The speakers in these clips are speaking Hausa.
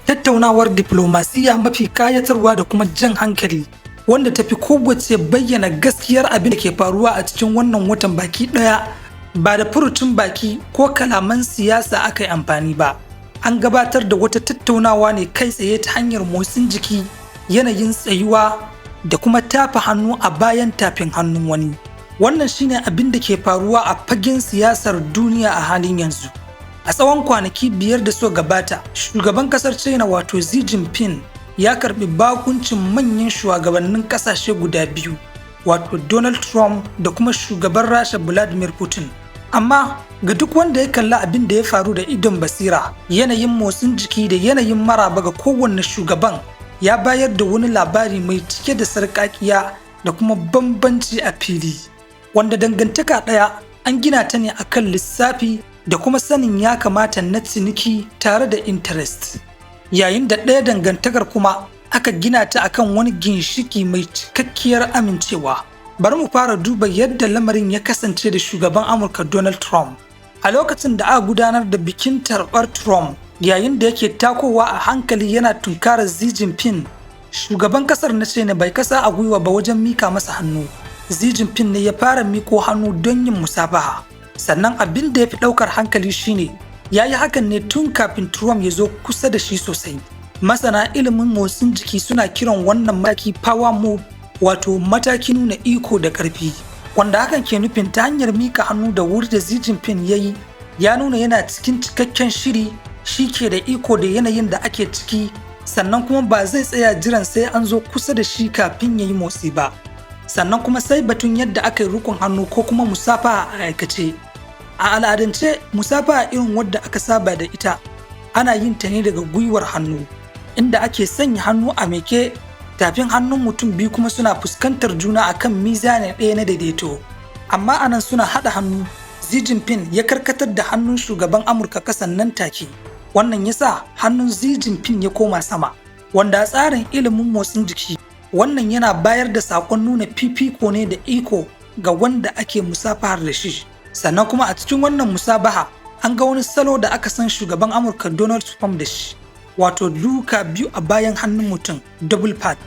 Tattaunawar diplomasiya mafi kayatarwa da kuma jan hankali, wanda tafi kowace bayyana gaskiyar abin da ke faruwa a cikin wannan watan baki ɗaya, ba da furucin baki ko kalaman siyasa aka yi amfani ba. An gabatar da wata tattaunawa ne kai tsaye ta hanyar motsin jiki, yanayin tsayuwa da kuma tafa hannu a bayan tafin hannun wani. Wannan shine abin da ke faruwa a fagen siyasar duniya a halin yanzu. A tsawon kwanaki 5 da suka gabata, shugaban kasar China, wato Xi Jinping, ya karbi bakuncin manyan shugabannin kasashe guda biyu, wato Donald Trump da kuma shugaban Rasha Vladimir Putin. Amma ga duk wanda ya kalli abin da ya faru da idon basira, yanayin motsin jiki da yanayin maraba ga kowanne shugaban ya bayar da wani labari mai cike da sarƙaƙiya da kuma bambanci a fili, wanda dangantaka ɗaya an gina ta ne akan lissafi da kuma sanin ya kamata na ciniki tare da interest, yayin da ɗaya dangantakar kuma aka gina ta akan wani ginshiki mai cikakkiyar amincewa. Bari mu fara duba yadda lamarin ya kasance da shugaban Amurka Donald Trump. A lokacin da aka gudanar da bikin tarbar Trump, yayin da yake takowa a hankali yana tunkarar Xi Jinping, shugaban kasar na China bai kasa a gwiwa ba wajen mika masa hannu. Xi Jinping ne ya fara miko hannu don yin musabaha. Sannan abin da ya fi ɗaukar hankali shine ya yi hakan ne tun kafin Trump ya zo kusa da shi sosai. Masana ilimin motsin jiki suna kiran wannan mataki power move, wato mataki nuna iko da ƙarfi, wanda hakan ke nufin ta hanyar mika hannu da wuri da Xi Jinping ya yi, ya nuna yana cikin cikakken shiri, shi ke da iko da yanayin da ake ciki, sannan kuma ba zai tsaya jiran sai an zo kusa da shi kafin ya yi motsi ba. Sannan kuma sai batun yadda aka yi rukun hannu ko kuma musafaha a aikace. A al'adance, musafaha irin wadda aka saba da ita ana yin ta ne daga gwiwar hannu, inda ake sanya hannu a meke, tafin hannun mutum biyu kuma suna fuskantar juna akan mizani ɗaya na daidaito. Amma anan suna haɗa hannu, Xi Jinping ya karkatar da hannun shugaban Amurka kasan nan take. Wannan yasa hannun Xi Jinping ya koma sama, wanda a tsarin ilimin motsin jiki wannan yana bayar da saƙon nuna fifiko ne da iko ga wanda ake musafahar da shi. Sannan kuma a cikin wannan musabaha an ga wani salo da aka san shugaban Amurka Donald Trump da shi, wato duka biyu a bayan hannun mutum, double pat.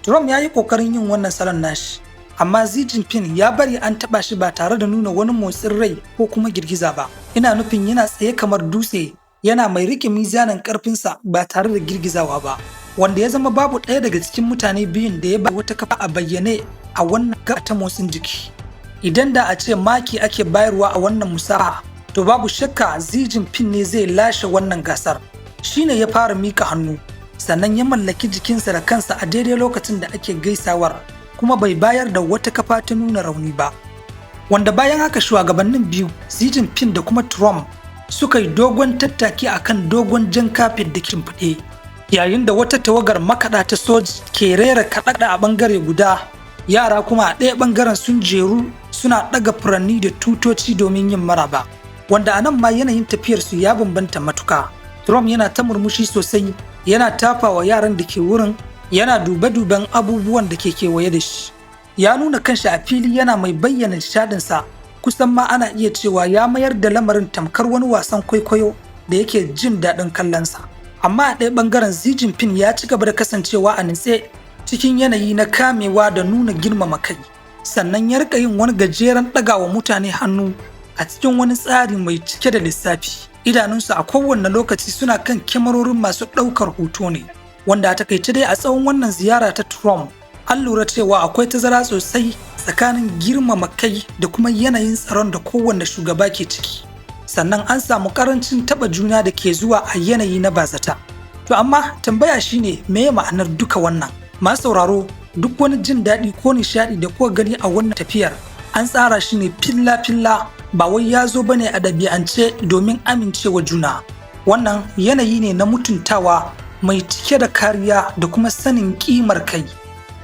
Trump ya yi ƙoƙarin yin wannan salon nashi, amma Xi Jinping ya bari an taɓa shi ba tare da nuna wani motsin rai ko kuma girgiza ba. Ina nufin yana tsaye kamar dutse, yana mai riƙe mizanin ƙarfinsa ba tare da girgizawa ba, wanda ya zama babu ɗaya daga cikin mutane biyun da ya ba wata kafa a bayyane a wannan gaba ta motsin jiki. Idan da a ce maki ake bayarwa a wannan musabaha, to babu shakka Xi Jinping ne zai lashe wannan gasar. Shine ya fara mika hannu, sannan ya mallaki jikinsa da kansa a daidai lokacin da ake gaisawar, kuma bai bayar da wata kafa ta nuna rauni ba. Wanda bayan haka shugabannin biyu, Xi Jinping da kuma Trump, suka yi dogon tattaki akan dogon jan kafet da shimfiɗe, yayin da wata tawagar makaɗa ta soji ke rera kaɗaɗa a ɓangare guda, yara kuma a ɗaya ɓangaren sun jeru suna ɗaga furanni da tutoci domin yin maraba. Wanda a nan ma yanayin tafiyarsu ya bambanta matuka. Trump yana ta murmushi sosai, yana tafawa yaran da ke wurin, yana dube-duben abubuwan da ke kewaye da shi. Ya nuna kanshi a fili yana mai bayyana nishaɗinsa. Kusan ma ana iya cewa ya mayar da lamarin tamkar wani wasan kwaikwayo da yake jin daɗin kallonsa. Amma a ɗaya ɓangaren, Xi Jinping ya ci gaba da kasancewa a nitse cikin yanayi na kamewa da nuna girmama kai. Sannan ya rika yin wani gajeren ɗagawa mutane hannu a cikin wani tsari mai cike da lissafi. Idanunsu a kowane lokaci suna kan kyamarorin masu ɗaukar hoto ne. Wanda a takaice dai, a tsawon wannan ziyara ta Trump, an lura cewa akwai tazara sosai tsakanin girmama kai da kuma yanayin tsaron da kowanne shugaba ke ciki. Sannan an samu karancin taɓa juna da ke zuwa a yanayi na bazata. To amma tambaya shine, meye ma'anar duka wannan? Masu sauraro, duk wani jin daɗi ko nishaɗi da kuka gani a wannan tafiyar an tsara shi ne filla-filla, ba wai ya zo bane a ɗabi'ance domin amincewa juna. Wannan yanayi ne na mutuntawa mai cike da kariya da kuma sanin ƙimar kai.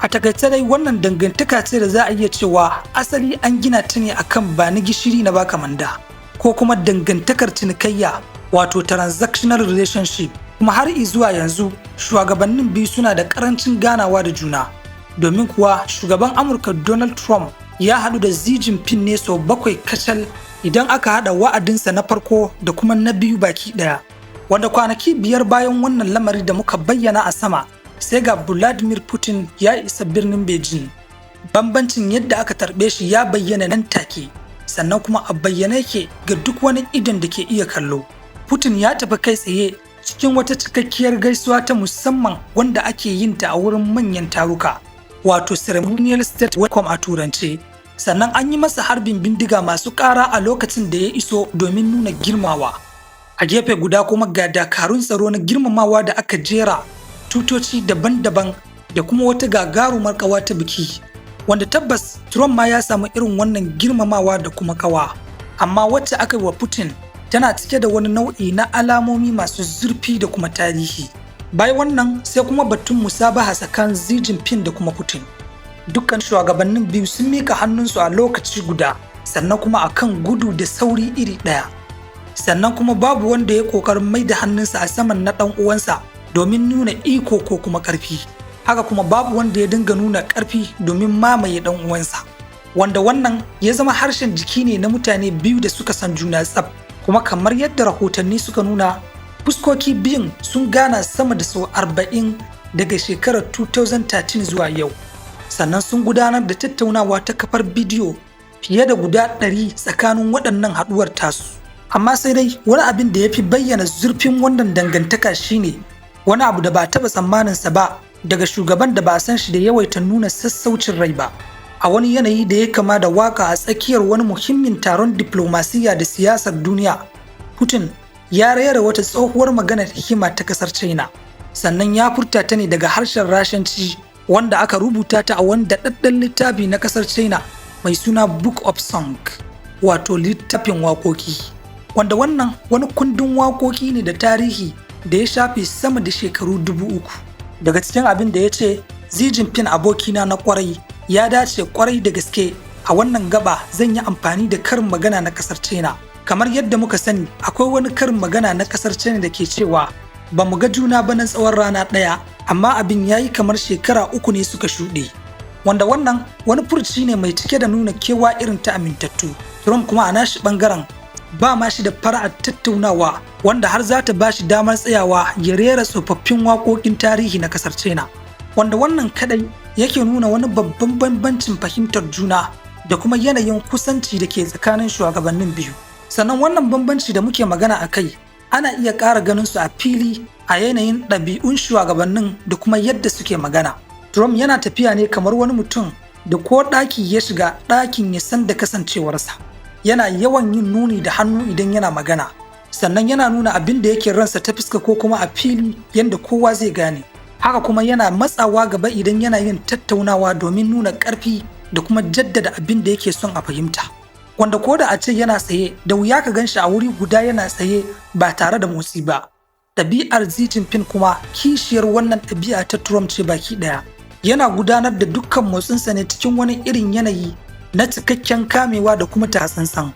A takaice dai, wannan dangantaka ce da za a iya cewa asali an gina ta ne akan ba ni gishiri na baka manda, ko kuma dangantakar cinikayya, wato transactional relationship. Kuma har zuwa yanzu shugabannin biyu suna da karancin ganawa da juna, domin kuwa shugaban Amurka Donald Trump ya haɗu da Xi Jinping ne sau bakwai kacal idan aka haɗa wa'adinsa na farko da kuma na biyu baki ɗaya. Wanda kwanaki 5 bayan wannan lamari da muka bayyana a sama, sai ga Vladimir Putin ya isa birnin Beijing. Bambancin yadda aka tarbe shi ya bayyana nan take, sannan kuma a bayyane yake ga duk wani idon da ke iya kallo. Putin ya tafi kai tsaye cikin wata cikakkiyar gaisuwa ta musamman wanda ake yin ta a wurin manyan taruka, wato ceremonial state welcome a Turance. Sannan an yi masa harbin bindiga masu ƙara a lokacin da ya iso domin nuna girmawa. A gefe guda kuma ga dakarun tsaro na girmamawa da aka jera, tutoci daban-daban, da kuma wata gagarumar ƙawa ta biki, wanda tabbas Trump ma ya samu irin wannan girmamawa da kuma kawa, amma wacce aka yi wa Putin tana cike da wani nau'i na alamomi masu zurfi da kuma tarihi. Bayan wannan sai kuma batun musabaha tsakanin Xi Jinping da kuma Putin. Dukkan shugabannin biyu sun mika hannunsu a lokaci guda, sannan kuma akan gudu da sauri iri ɗaya. Sannan kuma babu wanda ya kokarin mai da hannunsa a saman na ɗan uwansa domin nuna iko ko kuma ƙarfi. Haka kuma babu wanda ya dinga nuna ƙarfi domin mamaye ɗan uwansa. Wanda wannan ya zama harshen jiki ne na mutane biyu da suka san juna tsaf. Kuma kamar yadda rahotanni suka nuna, fuskoki biyun sun gana sama da sau 40 daga shekarar 2013 zuwa yau. Sannan sun gudanar da tattaunawa ta kafar bidiyo fiye da guda 100 tsakanin waɗannan haɗuwar tasu. Amma sai dai wani abin da ya fi bayyana zurfin wannan dangantaka shine wani abu da ba taɓa tsammaninsa ba daga shugaban da ba san shi da yawaita nuna sassaucin rai ba. A wani yanayi da ya kama da waka a tsakiyar wani muhimmin taron diplomasiya da siyasar duniya, Putin ya rera wata tsohuwar maganar hikima ta kasar China. Sannan ya furta ta ne daga harshen Rashanci, wanda aka rubuta ta a wani daɗaɗɗen littafi na kasar China mai suna Book of Song, wato littafin waƙoƙi. Wanda wannan wani kundin waƙoƙi ne da tarihi da ya shafe sama da shekaru 3000. Daga cikin abin da ya ce, "Xi Jinping abokina na kwarai, ya dace kwarai da gaske. A wannan gaba zan yi amfani da karin magana na kasar China. Kamar yadda muka sani, akwai wani karin magana na kasar China da ke cewa ba mu ga juna ba na tsawon rana ɗaya, amma abin ya yi kamar shekara 3 ne suka shuɗe." Wanda wannan wani furci ne mai cike da nuna kewa irin ta amintattu. Trump kuma a nashi bangaren ba ma shi da fara'ar tattaunawa wanda har za ta ba shi damar tsayawa ya rera tsofaffin waƙoƙin tarihi na kasar China. Wanda wannan kadai yake nuna wani babban bambancin fahimtar juna da kuma yanayin kusanci da ke tsakanin shugabannin biyu. Sannan wannan bambanci da muke magana a kai ana iya ƙara ganin su a fili a yanayin ɗabi'un shugabannin da kuma yadda suke magana. Trump yana tafiya ne kamar wani mutum da ko ɗaki ya shiga, ɗakin ya san da kasancewarsa. Yana yawan yin nuni da hannu idan yana magana, sannan yana nuna abin da yake ransa ta fuska ko kuma a fili yadda kowa zai gane. Haka kuma yana matsawa gaba idan yana yin tattaunawa domin nuna ƙarfi da kuma jaddada abin da yake son a fahimta. Wanda ko da a ce yana tsaye, da wuya ka gan shi a wuri guda yana tsaye ba tare da motsi ba. Ɗabi'ar Xi Jinping kuma kishiyar wannan ɗabi'a ta Trump ce baki ɗaya. Yana gudanar da dukkan motsinsa ne cikin wani irin yanayi na cikakken kamewa da kuma taka tsantsan.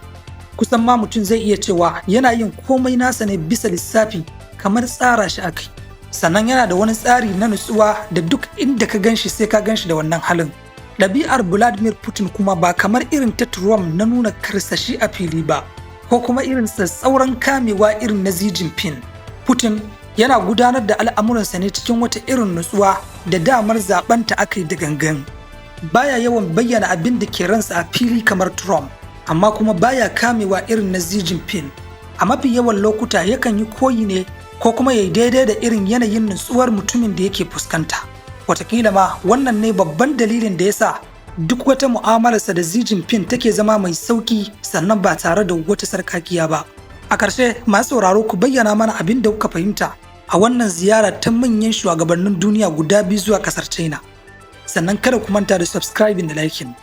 Kusan ma mutum zai iya cewa yana yin komai nasa ne bisa lissafi, kamar tsara shi akai. Sannan yana da wani tsari na nutsuwa da duk inda ka ganshi sai ka ganshi da wannan halin. Ɗabi'ar Vladimir Putin kuma ba kamar irin ta Trump na nuna karsashi a fili ba, ko kuma irin tsatsauran kamewa irin na Xi Jinping. Putin yana gudanar da al'amuransa ne cikin wata irin nutsuwa da damar zaɓenta aka yi da gangan. Baya yawan bayyana abin da ke ransa a fili kamar Trump, amma kuma baya kamewa irin na Xi Jinping. A mafi yawan lokuta yakan yi koyi ne ko kuma ya yi daidai da irin yanayin nutsuwar mutumin da yake fuskanta. Wataƙila ma wannan ne babban dalilin da ya sa duk wata mu'amalarsa da Xi Jinping take zama mai sauƙi, sannan ba tare da wata sarkakiya ba. A ƙarshe, masu sauraro, ku bayyana mana abin da kuka fahimta a wannan ziyara ta manyan shugabannin duniya guda biyu zuwa ƙasar China. Sannan kada ku manta da subscribing da liking.